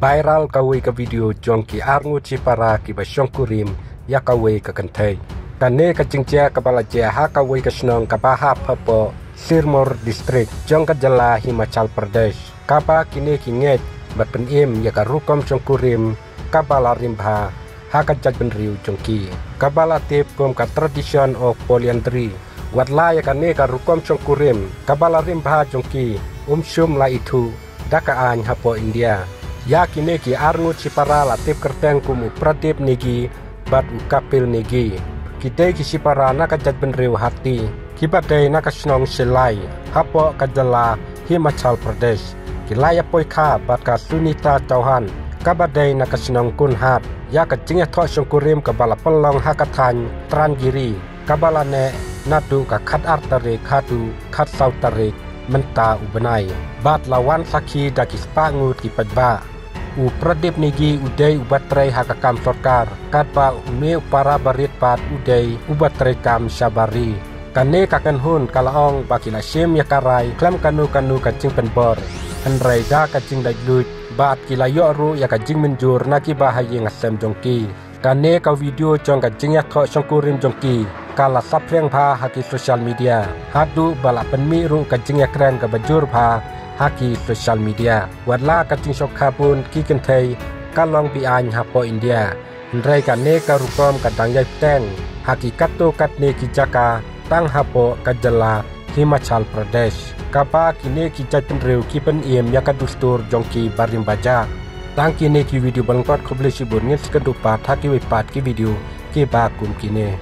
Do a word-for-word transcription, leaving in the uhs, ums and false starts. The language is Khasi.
Viral kawei ka video jong ki arngut shipara kiba shongkurim ïa kawei ka kynthei. Kane ka jingjia kaba la jia ha kawei ka shnong kaba hap hapoh Sirmaur District jong ka jylla Himachal Pradesh, kaba kine ki ngeit bad pynim ïa ka rukom shongkurim kaba la rim bha ha ka jaitbynriew jong ki, kaba la tip kum ka tradition of polyandry. Wat la ïa kane ka rukom shongkurim kaba la rim bha jong ki, um shym la ithuh da ka aiñ hapoh India. Ïa kine ki arngut shipara la tip kyrteng kum u Pradip Negi bad u Kapil Negi. Ki dei ki shipara na ka jaitbynriew Hatti, kiba dei na ka shnong Shillai hapoh ka jylla Himachal Pradesh. Ki la ïa poi kha bad ka Sunita Chauhan, kaba dei na ka shnong Kunhat, ïa ka jingïathoh shongkurim kaba la pynlong ha ka thaiñ Trangiri, kaba la neh naduh ka khatar tarik haduh khatsaw tarik mynta u bnai. Bad la wan sakhi da ki spah ngut ki paidbah. U Pradip Negi u dei uba trei ha ka kam sorkar, katba une u para barit pat u dei uba trei kam shabar ri. Kane ka kynhun ka la ong ba ki la shim ïa ka rai khlem kano kano ka jingpynbor, hynrei da ka jinglaitluid, bad ki la ïoh ruh ïa ka jingmynjur na kiba ha ïing ha sem jong ki. Kane ka video jong ka jingïathoh shongkurim jong ki ka la saphriang bha ha ki social media, haduh ba la pynmih ruh ka jingïakren kaba jur bha ha ki social media. Wat la ka jingshoh khabun ki kynthei ka long be-aiñ hapoh India, hynrei kane ka rukom ka dang ïai bteng ha ki katto katne ki jaka, tang hapoh ka jylla Himachal Pradesh, kaba kine ki jaitbynriew ki pynim ïa ka dustur jong ki barim bajah. Tang kine ki video ba lyngkot, khublei shibun, ngin sa ïakynduh pat ha kiwei pat ki video kiba kum kine.